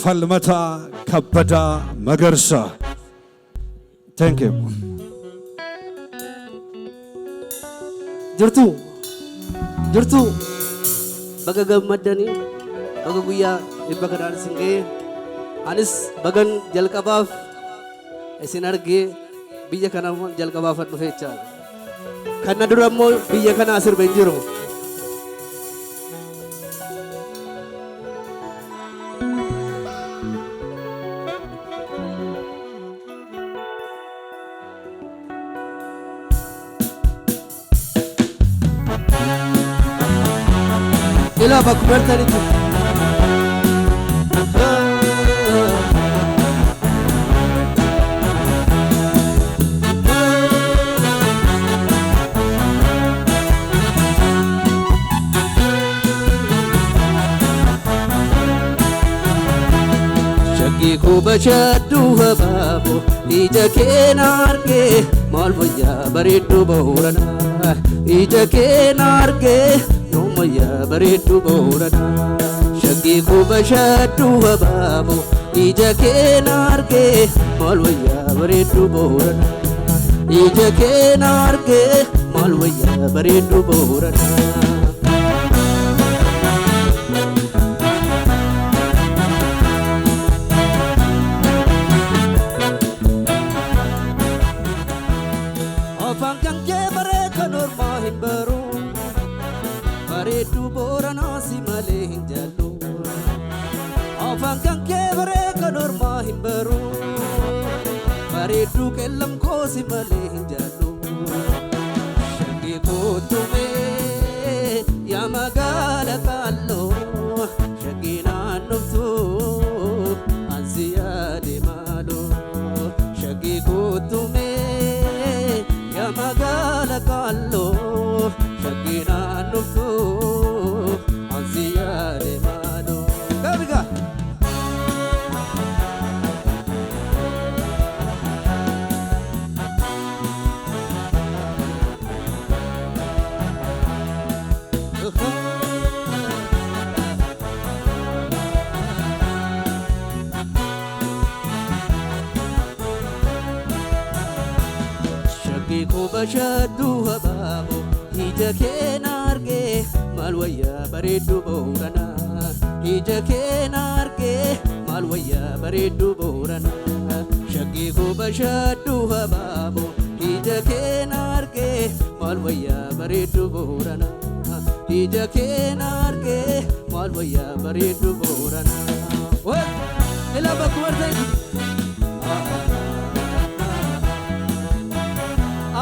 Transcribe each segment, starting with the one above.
Falmataa Kabbadaa Magarsaa. Thank you. Jirtu jirtu, baga gammaddanii, baga guyyaa eebba kanaan isin ga'e. Anis bagan jalqabaaf isin argee, biyya kana jalqabaaf dhufe jechaadha. Kana dura immoo biyya kana sirbe hin jiru. Ilaa, bakkuma jirtanitti. Shaggii kubashaddu habaaboo, ija keen argee maal wayyaa bareedduu Booranaa. Ija keen argee yoom wayyaa bareedduu Booranaa. Shaggii kubashaddu habaaboo, ija keen argee maal wayyaa bareedduu Booranaa. Ija keen argee maal wayyaa bareedduu Booranaa. Afaan kan kee bareekan ormaa hin baru. Bareedduu Booranaa, si malee hin jaallu. Afaan kan kee bareekan ormaa hin baru. Bareedduu qellam koo, si malee hin jaallu. Shaggee kootumee yaa magaala qaalloo, shaggee naannoftuu ansi yaade maaloo. Shaggee kootumee yaa magaala qaalloo, shaggee naannoftuu ansi yaade maaloo. Gabiga. Shaggee kubashaddu habaaboo, ija keen argee maal wayyaa bareedduu Booranaa. Ija keen argee maal wayyaa bareedduu Booranaa. Shaggee kubashaddu habaaboo, ija keen argee maal wayyaa bareedduu Booranaa. Ija keen argee maal wayyaa bareedduu Booranaa. Ilaa, bakkuma ta'e.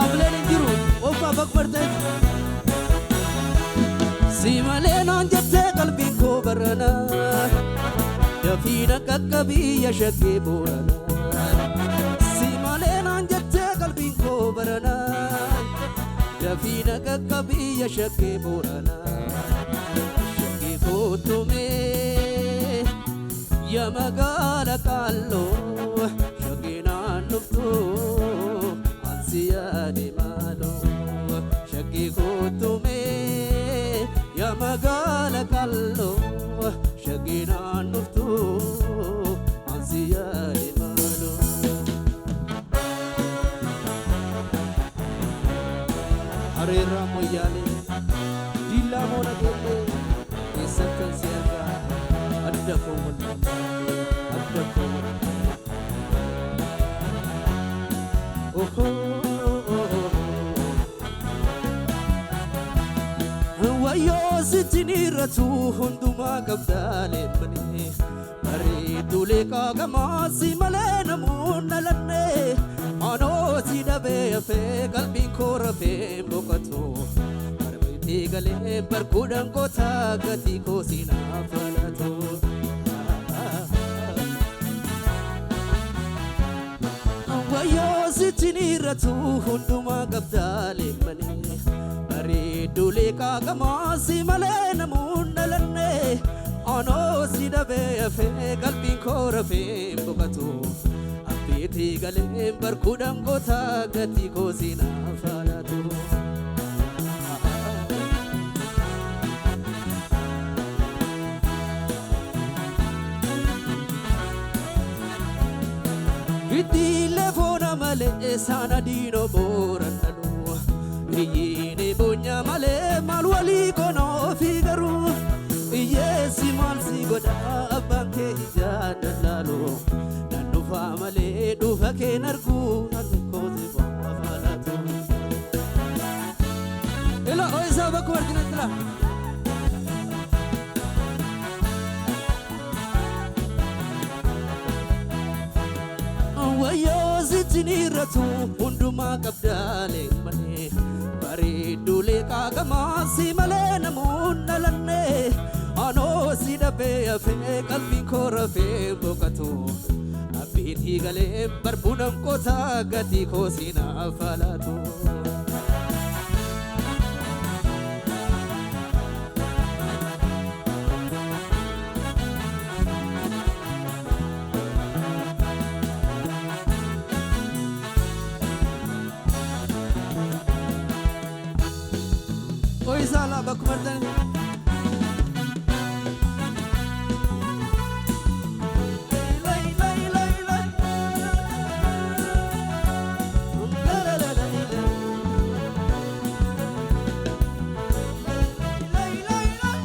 Amleen hin jiru, oofaa bakkuma ta'e. Si malee naan jettee qalbiin koo barana. Dafiina qaqqabiyya, shaggee Boorana. Si malee naan jettee qalbiin koo barana. Dafiina qaqqabiyya, shaggee Boorana. Shaggee kootumee yaa magaala qaalloo, shaggee naannoftuu ansi yaade maaloo. Shaggee kootumee yaa magaala qalloo, shaggee naannoftuu ansi yaade maaloo. Hareerraa Moyyaalee, Diillaa moona geellee, eessattan si argaa, adda koo wallaalaa, adda koo wallaalaa. Ohoo. Wayyoo, sitti niirratu, hundumaa qabdaa leemmanii. Bareeduulee qaaqamaa, si malee namuun dhalanne. Anoo si dhabee hafee, qalbiin koo rafee boqotu. Harmeetii galee barkuudhaan kootaa, gatii koo si naaf falatu. Wayyoo, sitti niirratu, hundumaa qabdaa leemmanii. Bareeduulee qaaqamaa, si malee namuun dhalanne. Anoo si dhabee hafee, qalbiin koo rafee boqotu. Abbiitii galee barkuudhaan gootaa, gatii koo si naaf falatu. Ibiddiilee foona malee saana diinoo booran dhaluu Iyyiini boonyaa malee maal walii koonoo fi garuu Iyyeessi maal si godha abbaan kee ijaan dallaalu Nan dhufaa malee dhufa kee narguu harka kooti baafalaatu. Ila ooyisaa bakkuma arginatti laa. Wayyoo sitti irratu hundumaa qabdaalee malee bareedduulee qaaqamaa si malee namoonni dhalanne anoo si dhabee hafee qalbiin koo rafee boqotu abbiitii galee barbuunan qotaa gatii koo si naaf laatu. Ooyisaa laa bakkuma argitanitti. Lay, lay, lay, lay. La, la, la, la, la. Lay, lay, lay.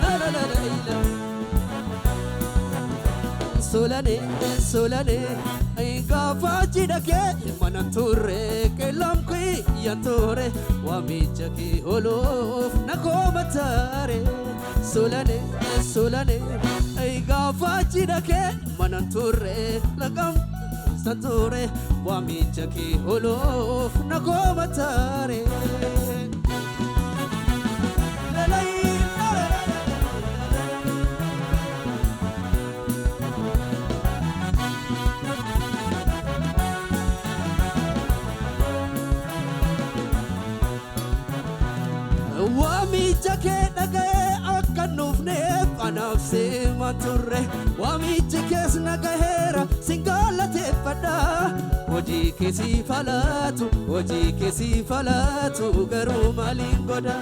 La, la, la, la, la. Solane, solane, gaafa jidha kee mana turre qeellam kiyyan ture waamicha kee ooluuf na koomataare. Solane, solane, gaafa jidha kee mana turre laqam san ture waamicha kee ooluuf na koomataare. La la la la la. Waamicha kee dhaga'ee akka nuufneef anaaf seema turre Waamichi kees nagaheera sin galateeffadha Hojii kee siif laatu hojii kee siif laatu garuu maaliin godha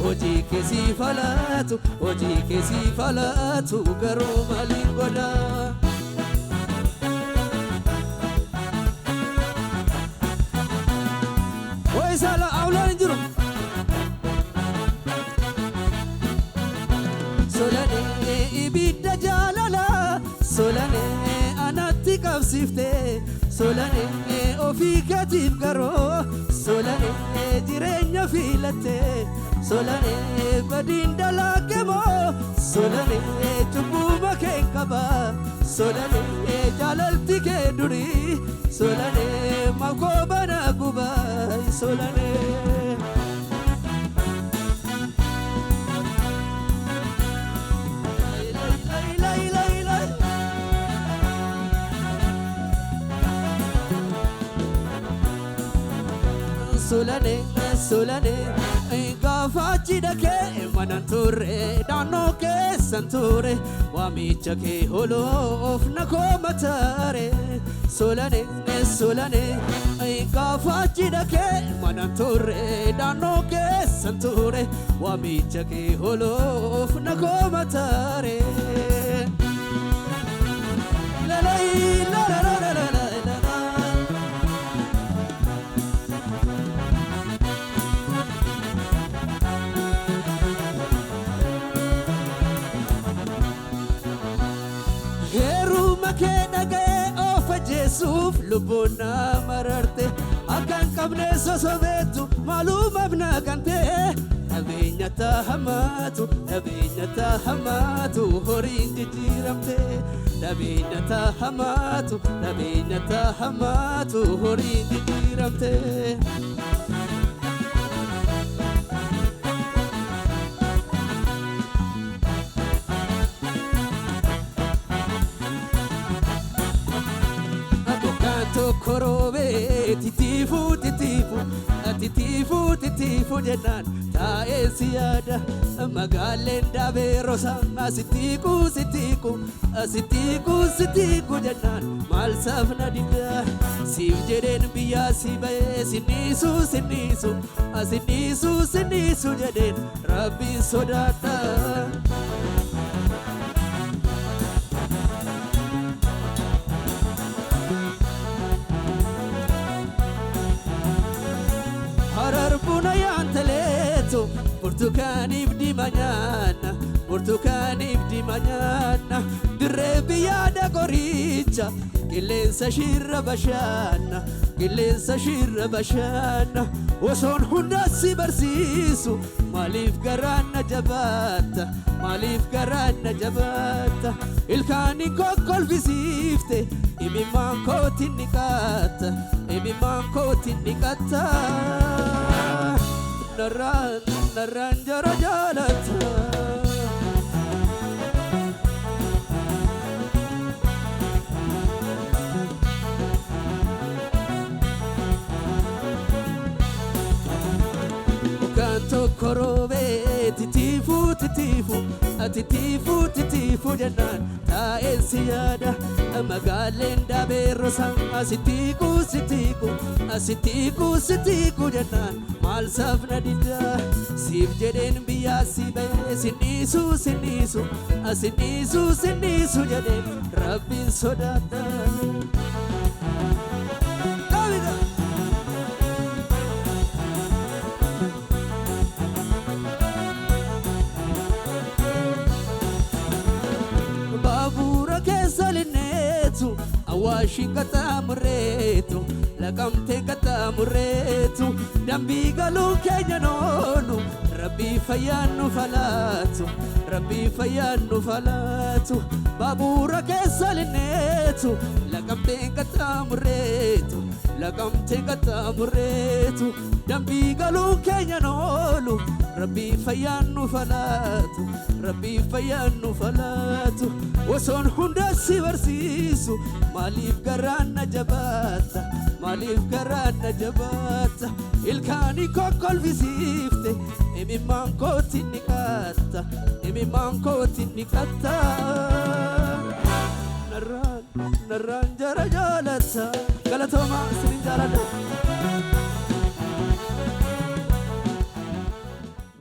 Hojii kee siif laatu hojii kee siif laatu garuu maaliin godha. Wayisaala awlaan hin jiru. Solanee ibidda jaalala solanee anatti qabsiifte solanee ofii keetiif garoo solanee jireenya filatte solanee badiin dalagemoo solanee cubbuma kee qaba solanee jaalalti kee durii solanee makoo bana gubaa solanee. Lay, lay, lay, lay. Solane, solane, gaafa jidha kee mana turre naannoo keessan ture waamicha kee ooluuf na koomataare. Solane, solane, gaafa jidha kee mana turre naannoo keessan ture waamicha kee ooluuf na koomataare. La la la la la la la la la. Heeruma kee dhaga'ee of ajjeesuuf lubbuun na mararte akka hin qabne sosobeetu maalumaaf na kan ta'e dhabeenya taahamaatu dhabeenya taahamaatu horiin jijjiiramte dhabeenya taahamaatu dhabeenya taahamaatu horiin jijjiiramte. Bokkaan tokko roobee titiifuu titiifuu titiifuu titiifuu jennaan taa'ee si yaada magaaleen daabee rosa asittiiku sittiiku asittiiku sittiiku jennaan maal safna didda siif jedheen biyyaa si ba'ee sinniisu sinniisu asinniisu sinniisu jedheen rabbiin sodaadha. Harar buna yaantaleetu burtukaaniif diima nyaanna burtukaaniif diima nyaanna dirree biyyaadha qoricha qilleensa shirra bashaanna qilleensa shirra bashaanna osoon hunda si barsiisu maaliif garaan na jabaatta maaliif garaan na jabaatta ilkaaniin kokkolfisiifte imimmaan kootiin ni qaatta imimmaan kootiin ni qatta narraan narraan jara jaalatta. Mukaan tokko roobee titiifuu titiifuu titiifuu titiifuu jennaan taa'een si yaada magaaleen daabee rosa asittiiku sittiiku asittiiku sittiiku jennaan maal safna didda siif jedheen biyyaa si ba'ee sinniisu sinniisu asinniisu sinniisu jedheen rabbiin sodaadha. Daawita. Baabura keessa linneetu awaashin qaxxaamureetu laqamtee qaxxaamureetu dambii galuu keenya noonu rabbii fayyaan nu falaatu rabbii fayyaan nu falaatu baabura keessa linneetu laqamtee qaxxaamureetu laqamtee qaxxaamureetu dambii galuu keenya noolu rabbii fayyaan nu falaatu rabbii fayyaan nu falaatu osoon hunda si barsiisu maaliif garaan na jabaatta maaliif garaan na jabaatta ilkaanii kokkolfisiifte imimmaan kootiin ni qatta imimmaan kootiin ni qatta narraan narraan jara jaalatta galatoomaa isinin jaaladha.